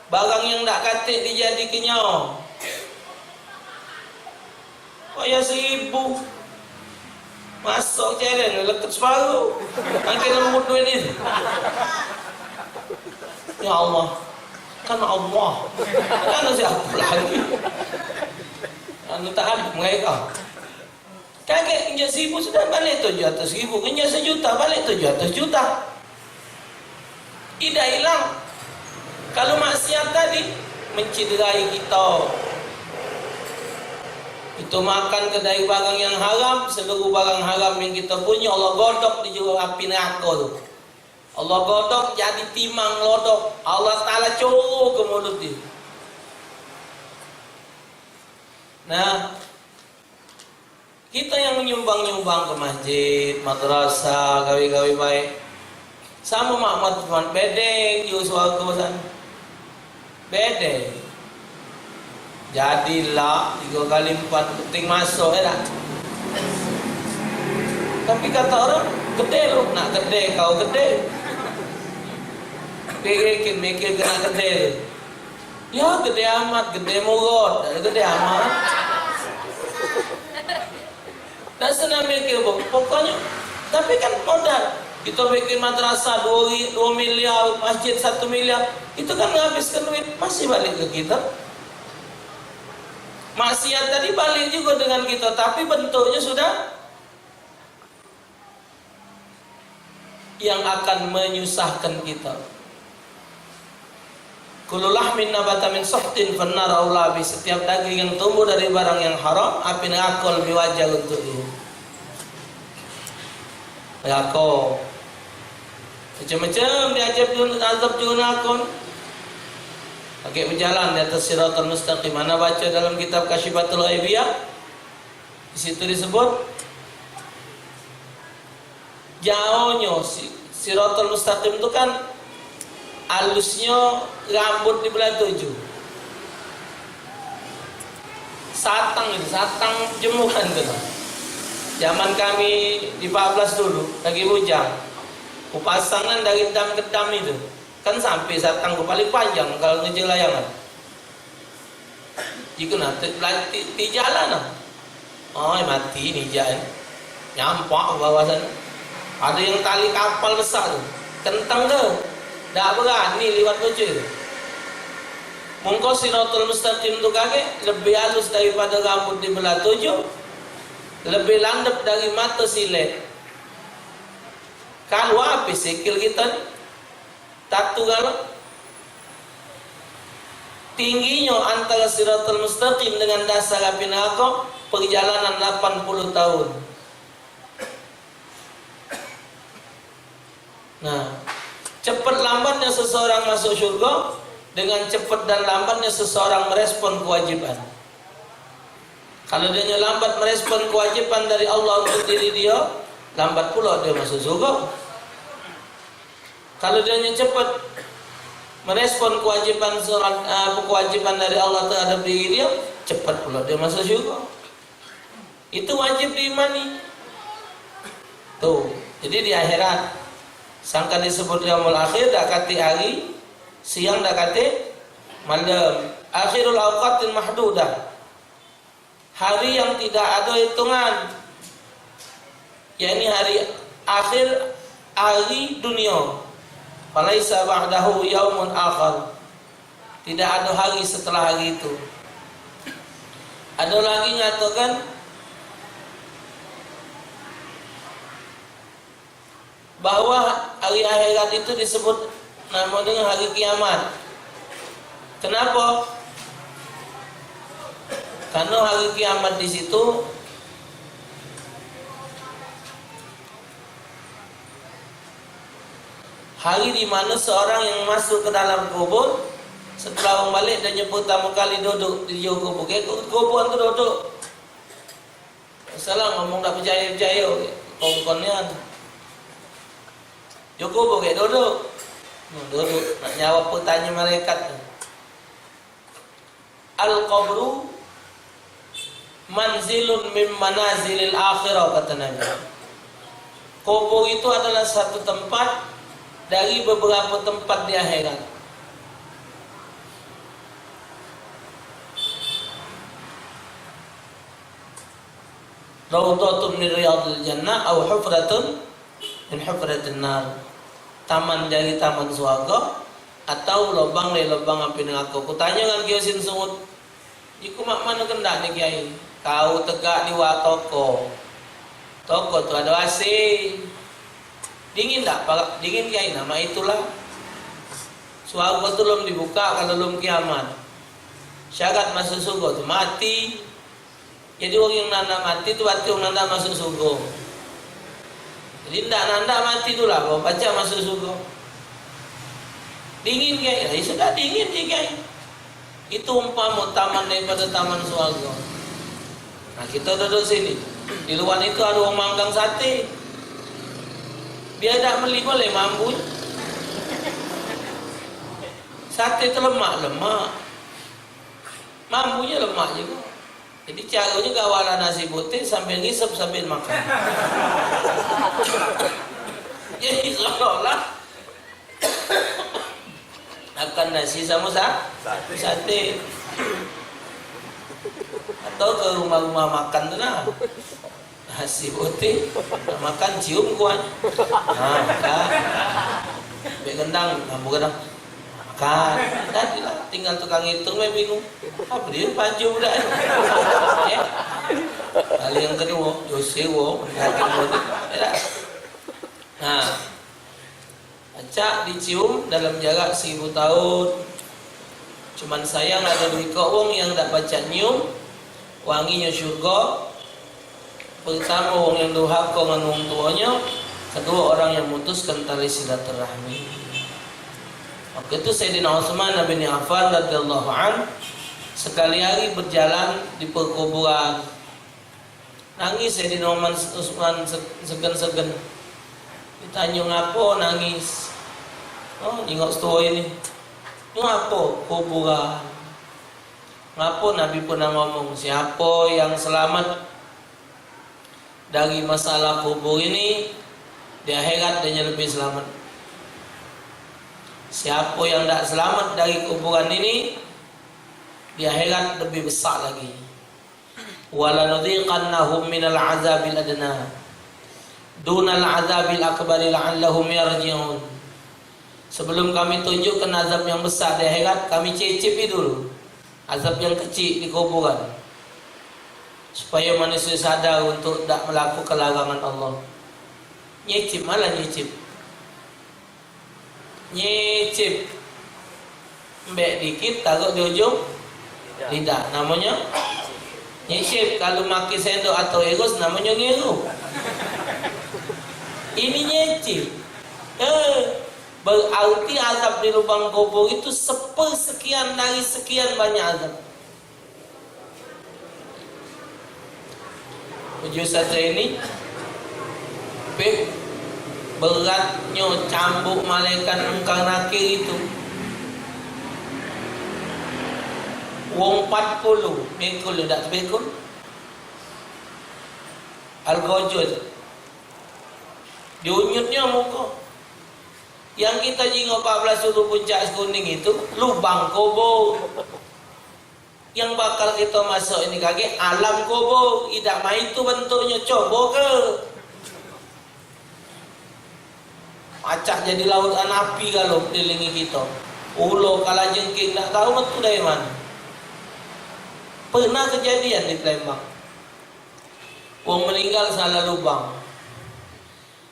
Barang yang dak katik dijadike nyo. Payah seribu. Masuk ceren, leket separuh. Makin lembut duit ni. Ya Allah. Kan Allah. Kan siapa lagi? Anu tak ada mereka. Kagek injak seribu sudah balik tujuh ratus ribu. Injak sejuta balik tujuh ratus juta. Idak ilang. Kalu maksiat tadi menciderai kita. Itu makan ke dari barang yang haram, seluruh barang haram yang kita punya Allah godok di jero api neraka tu. Allah godok jadi timang lodok. Allah Taala coro ke mulut dia. Nah, kita yang nyumbang-nyumbang ke masjid, madrasah, gawe-gawe baik. Sama mak mat mat bedeng jero swargo sana. Bedeng. Jadilah tiga kali empat penting masuk, ya tak? Tapi kata orang, gede lu, nak gede, kau gede. Pikir, mikir kena gede. Ya, gede amat, gede murot, gede amat. Dak senang mikir, Bu. Pokoknya, tapi kan modal. Kita bikin madrasah dua, dua miliar, masjid satu miliar. Itu kan menghabiskan duit, masih balik ke kita. Maksiat tadi balik juga dengan kita, tapi bentuknya sudah yang akan menyusahkan kita. Kullu lahmin nabata min suhtin fannar aula bih. Setiap daging yang tumbuh dari barang yang haram, api neraka lebih wajar untuk dia. Neraka. Macam-macam diazab jun-, azab jun neraka. Lagi berjalan di atas siratal mustaqim. Mana baca dalam kitab Kasyifatul Ghaibiyah, di situ disebut jaonyo si-, siratal mustaqim tu kan alusnyo rambut di belah tujuh. Satang itu, satang jemuran tu. Zaman kami di empat belas dulu, lagi bujang. Ku pasang kan dari dam ke dam itu. Kan sampai satang ku paling panjang kalau ngejar layangan. Iku nah, ti, ti, ti jalan nah. Oh, mati ni jan. Nyampak ke bawah sana. Ada yang tali kapal besar tu. Kentang tu. Dak berani liwat bocor tu. Mungko siratul mustaqim tu kagek lebih halus daripada rambut di belah tujuh. Lebih landep dari mata silek. Kalu habis sikil kita ni. Tatu galo. Tingginyo antara siratal mustaqim dengan dasar api neraka perjalanan lapan puluh tahun. Nah, cepat lambatnya seseorang masuk surga dengan cepat dan lambatnya seseorang merespon kewajiban. Kalau dia lambat merespon kewajiban dari Allah untuk diri dia, lambat pula dia masuk surga. Kalau dia cepat merespon kewajiban surat, eh, kewajiban dari Allah terhadap diri dia, cepat pula dia masuk syurga. Itu wajib diimani. Tuh, jadi di akhirat, sangka disebut yaumul akhir, dak katik hari, siang dak katik malam. Akhirul awqatil mahdudah. Hari yang tidak ada hitungan, yakni hari akhir hari dunia. Falaisa ba'dahu yaumun akhar. Tidak ada hari setelah hari itu. Ada lagi nyatakan bahwa hari akhirat itu disebut nama dengan hari kiamat. Kenapa? Karena hari kiamat di situ hari di mana seorang yang masuk ke dalam kubur, setelah orang balik, dia nyebut pertama kali duduk di kubur. Kubur tu duduk. Salah ngomong dak percaya-percaya, kongkon nian. Joko bogek duduk. Hmm, duduk. Nak nyawab pertanyaan malaikat tu. "Al-qabru manzilun min manazilil akhirah," kata Nabi. Kubur itu adalah satu tempat dari beberapa tempat di akhirat. "Raudhatun min riyadil jannah au hufratun min hufratin nar." Taman dari taman swarga atau lobang dari lobang api neraka. Ku tanyo ngan Kiai Husin Sungut, "Iku mak mano kendak ni, Kiai?" "Kau tegak di luar toko. Toko tu ado A C. Dingin dak, parak dingin, Kiai?" Nah, mak itulah. Swarga tu lom dibuka kalu lom kiamat. Syarat masuk surga tu mati. Jadi, wong yang nandak mati tu berarti wong nandak masuk surga. Jadi, ndak nandak mati tu lah, kau pacak masuk surga. Dingin, Kiai? Ya, sudah dingin je, Kiai. Itu umpama taman daripada taman swarga. Nah, kita duduk sini. Di luar itu ada orang manggang sate. Biar dak meli boleh mambu. Sate tu lemak, lemak. Mambunyo lemak jugo. Jadi, caronyo gawalan nasi putih sambil ngisep sambil makan. Jadi, seolah-olah makan nasi samo sa-, sate. Atau ke rumah-rumah makan tu nah. Nasi putih, nak makan cium kuah. Nah, kan. Bek gendang, lampu gendang. Makan. Jadilah, tinggal tukang ngitung, be bingung. Apa dio pancung budak ni? Ya. Kali yang kedua, dosa, wo. Ya, dak? Nah. Pacak dicium dalam jarak seribu tahun. Cuman sayang, ado duo ikok wong yang dak pacak nyium wanginyo surga. Pertamo, wong yang durhaka ngan wong tuonyo. Keduo, orang yang mutuskan tali silaturahmi. Waktu itu Sayyidina Utsman bin Affan radhiyallahu an sekali hari berjalan di perkuburan. Nangis Sayyidina Umar, Usman se-, segen-segen. Ditanyo, "Ngapo nangis?" Oh, nyingok setuo ini. "Ngapo kuburan? Ngapo Nabi pernah ngomong, siapo yang selamat dari masalah kubur ini, di akhirat dia lebih selamat. Siapo yang dak selamat dari kuburan ini, di akhirat lebih besak lagi." "Walanudziqannahum minal azabil adna dunal azabil akbari la'allahum yarji'un." Sebelum Kami tunjukkan azab yang besar di akhirat, Kami cicipi dulu azab yang kecil di kuburan, supaya manusia sadar untuk dak melakukan larangan Allah. Nyicip, malah nyicip. Nyicip. Mbek dikit taruh di ujung lidah. Namonyo nyicip. Kalu make sendok atau iris, namonyo ngirup. Ini nyicip. Eh, berarti azab di lubang kubur itu sepersekian dari sekian banyak azab. Uji Ustaz Zaini, peh, beratnyo cambuk malaikat Mungkar Nakir itu. Wong empat puluh, mikul dak tebekul. Algojud. Diunyutnyo muko. Yang kita jingok empat belas hulu puncak Sekuning itu lubang kubur. Yang bakal kita masuk ini kage alam kubur, idak main tu bentuknyo, coba ke. Pacak jadi lautan api kalu kelilingi kita. Ulo, kalajengking, dak tahu metu dari mano. Pernah kejadian di Palembang. Wong meninggal salah lubang.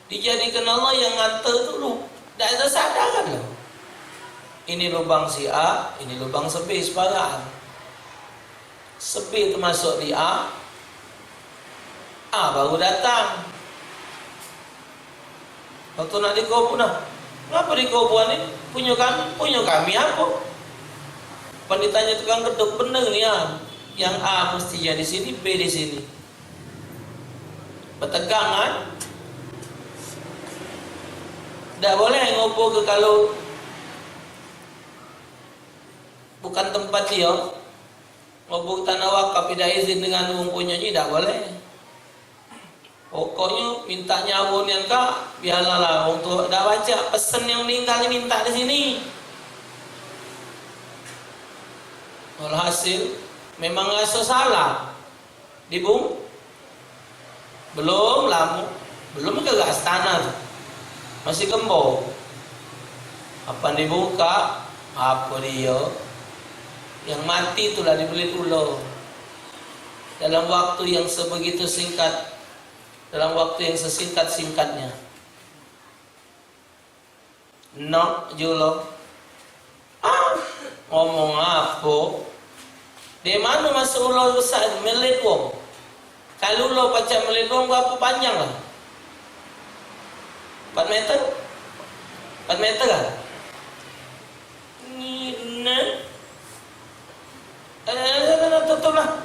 Dijadikan Allah yang nganter tu lu, dak ada sadaran lu. Ini lubang si A, ini lubang si B, sepagaan. Si B termasuk di A, A baru datang. Waktu nak dikubur nah, ngapo dikubur ni? Punyo kami, punyo kami apo? Pan ditanyo tukang geduk, bener ni ya. Yang A mesti jadi sini, B di sini. Betegang, kan? Dak boleh ngubur ke kalu bukan tempat dia. Ngubur tanah wakaf idak izin dengan wong punyonyo, idak boleh. Pokoknyo minta nyawo nian, Kak, biarlah lah wong tuo dak pacak, pesen yang meninggal ni minta di sini. Walhasil, memang raso salah. Dibung-, belum lamo, belum ke astana tu. Masih kembo. Apan dibuka, apo dio? Yang mati tu lah dibelit ulo. Dalam waktu yang sebegitu singkat, dalam waktu yang sesingkat-singkatnya. Nok julo. Ah, ngomong apo? Di mano masuk ulo besak, melit wong. Kalu ulo pacak melit wong, berapo panjang lah? Empat meter? Empat meter lah? Ngine. Eh, tutup lah.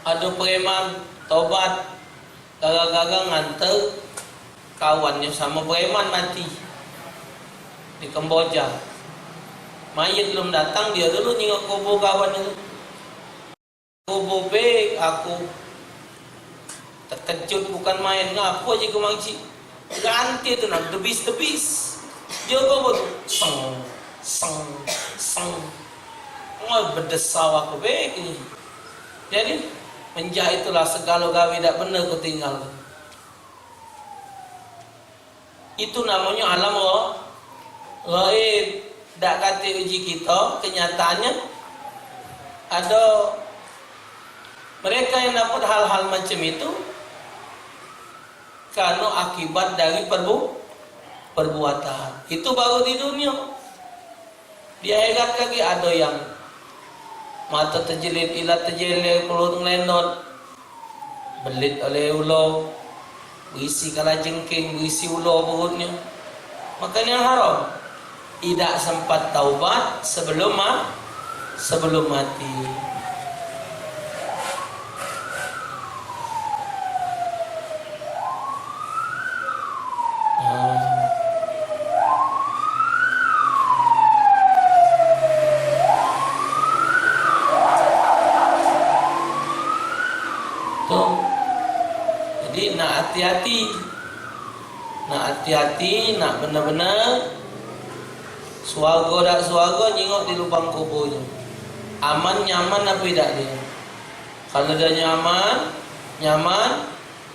Ado preman tobat gara-gara nganter kawannyo samo preman mati di Kemboja. Mayit belum datang, dio dulu nyingok kubur kawannyo. Kubur, be, aku tekejut bukan main. Ngapo ji ku mangcik? Ganti tu nah, debis-debis. Dio kubur tu, seng, seng, seng. Ngoi, bedesau aku, be. Jadi, menjak itulah segalo gawe dak bener ku tinggal. Itu namonyo alam gha-, ghaib. Dak katek uji kito, kenyataannyo ado mereka yang dapat hal-hal macam itu karena akibat dari perbu-, perbuatan. Itu baru di dunia. Di akhirat kagek ado yang mato tejelit, ilat tejeler, pelut ngelendot, belit oleh ulo, berisi kala jengking, berisi ulo perutnyo. Makanyo haram. Idak sempat taubat sebelum ma-, sebelum mati. Tu. Jadi, nak hati-hati. Nak hati-hati, nak bener-bener. Swargo dak swargo, nyingok di lubang kuburnyo. Aman, nyaman apo idak dio? Kalu dio nyaman, nyaman,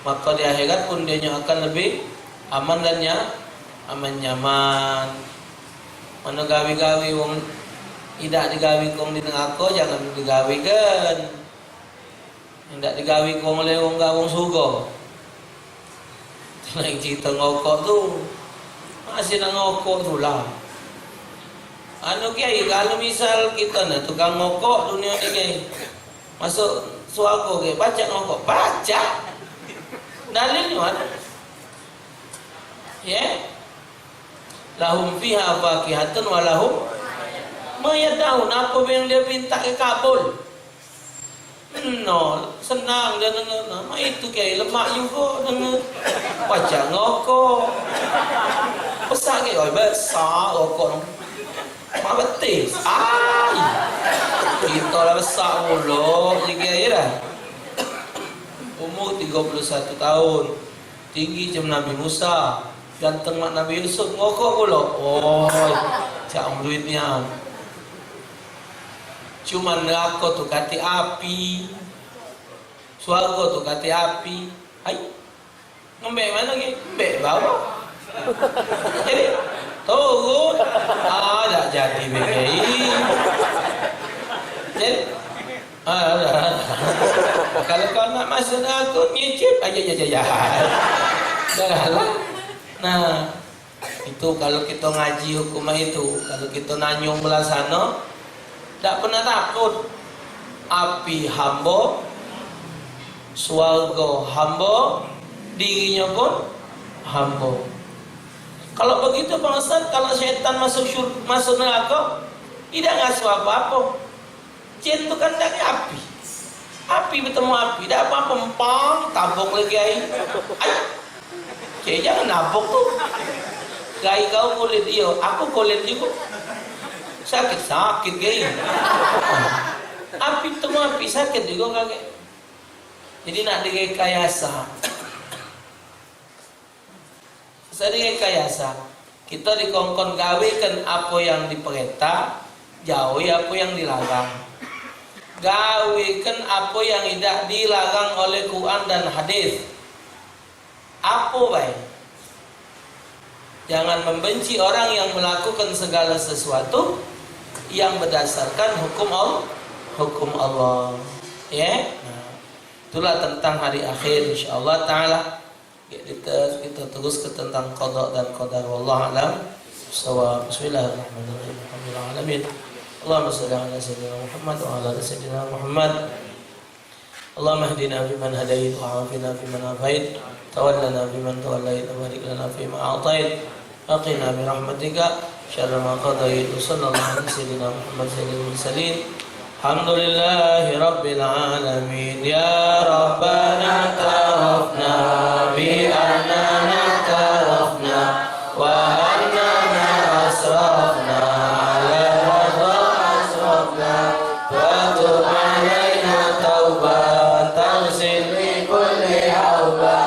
maka di akhirat pun dio nyo akan lebih aman dan nya-, aman nyaman. Mano gawe-gawe wong idak digawe wong di nerako, jangan digawekan. Idak digawe wong oleh wong, wong surgo. Lain cerita ngokok tu. Masih nak ngokok tu lah. Anu, Kiai, kalu misal kito ni tukang ngokok dunia ni, Kiai. Masuk swargo, Kiai, pacak ngokok? Pacak. Dalilnyo mano? Ye? Lahum fiha fakihatun wa lahum ma yad'un. Apo yang dio minta ke kabul. Nol, senang dio denger. Nah, mak itu, Kiai, lemak jugo denger. Pacak ngokok. Besak, Kiai? Oi, besak rokok. Mak betis. Ai. Kito lah besak pulo, Kiai, dah. Umur tigo puluh satu taun. Tinggi cem Nabi Musa, ganteng mak Nabi Yusuf, ngokok pulo. Oi, cak wong duit nian. Cuman nerako tu katek api, swargo tu katek api. Ai, ngembek mano, Kiai? Ngembek bawah. Jadi, turun. Ah, dak jadi be, Kiai. Jadi, ah, dah. Kalu kau nak masuk neraka, ngicip aja, aja, aja. Janganlah. Nah, itu kalu kito ngaji hukum itu, kalu kito nanyung belah sano, dak pernah takut. Api hambo, swargo hambo, dirinyo pun hambo. Kalu begitu, Pak Ustaz, kalu setan masuk syur-, masuk neraka, idak ngasuh apo-apo. Jin tu kan dari api. Api betemu api, dak apo-apo, empang, tabok lagi ai. Ai. Cek, jangan nabok tu. Gai kau kulit dio, aku kulit jugo. Sakit, sakit gai. Api tu api, sakit jugo kagek. Jadi nak direkayasa. Usah direkayasa. Kita dikongkon gawekan apa yang diperintah, jauhi apa yang dilarang. Gawekan apa yang idak dilarang oleh Quran dan hadis. Apa bae? Jangan membenci orang yang melakukan segala sesuatu yang berdasarkan hukum Allah, hukum Allah. Ya. Nah, itulah tentang hari akhir, insyaallah taala. Ya, kita, kita terus ke tentang qada dan qadar. Wallahu alam. Bismillahirrahmanirrahim. Alhamdulillah alamin. Allahumma shalli ala sayyidina Muhammad wa ala ali sayyidina Muhammad. اللهم اهدنا فيمن هديت وعافنا فيمن عافيت وتولنا فيمن توليت وبارك لنا فيما أعطيت وقنا برحمتك شر ما قضيت وصلى الله على سيدنا محمد سيد المرسلين الحمد لله رب العالمين يا ربنا اعترفنا بأننا اعترفنا وأننا أسرفنا على الخطا أسرفنا فتب علينا توبة تغسل من كل أوبة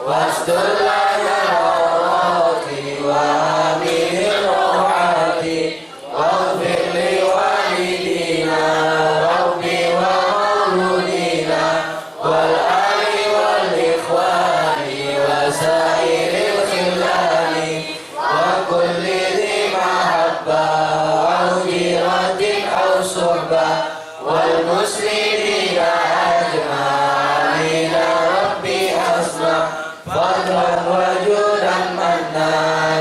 واستر لنا العورات وآمن الروعات واغفر لوالدينا ربي ومولودينا والآل والإخوان وسائر الخلان وكل ذي محبة أو جيرة أو صحبة والمسلمين أجمعين ربي أسمع فضلا وجودا منا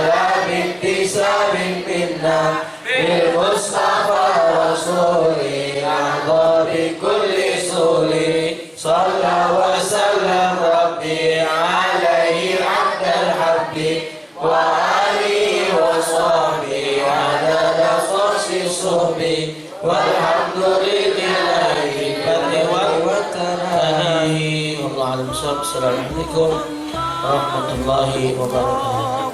لا باكتساب منا بالمصطفى رسولي نحظى بكل سولي صلى وسلم ربي عليه عبد الحب وآله وصحبه عدد خاص الصحب والحمد لله بالفتح والتناهي. والله أعلم بالصواب. السلام عليكم ورحمة الله وبركاته.